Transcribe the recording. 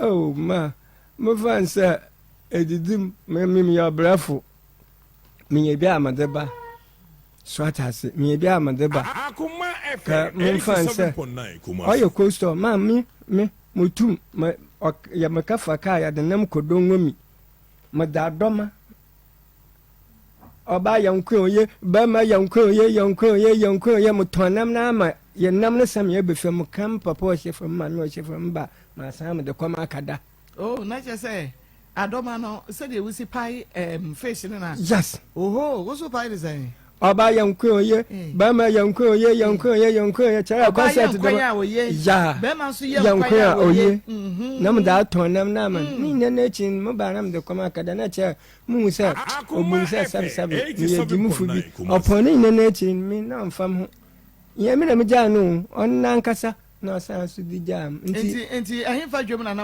Oh ma mefa n sɛ edidi mu me me meyɛ ɔbrɛfo menya bi a mede ba so ate ase menya bi a mede ba ka memfa n sɛ ɔyɛ cold store ma me me mutum me yɛ meka fa kaa yɛde nam kɔdɔngomi meda dɔma Ɔbaa yɛnko oye, bɛrima yɛnko oye, yɛnko oye, yɛnko oye, motɔn nam no ama yɛ nam no sɛm yɛ bɛfɛ mu kam papa ɔhyɛ fam maame ɔhyɛ fam ba masan mede kɔm akada. Oh, na kyerɛ sɛ adɔma no sɛdeɛ wosi pae fish no na. Yes. Oho, wo so pae ne sɛn? Ɔbaa yɛnko oye, bɛrima yɛnko oye, yɛnko oye, yɛnko oye, kyerɛ concert dɔm. Ɔbaa yɛ nkwan a oye. Ya. Bɛrima nso yɛ nkwan a oye. Na mede atɔn nam no ama ne nyina no akyi no mobaa na mede kɔm akada na kyerɛ Muhu sɛ obu me sɛ sɛbesɛbe meyɛ gyimfo bi. Ɔpɔn ne nyinaa akyi no, me na ɔmfa me ho. Nyɛ me na migyaa no o, ɔno n'ankasa na ɔsan so de gyaa me. Nti, Enti, enti ɛhefa dwam na na.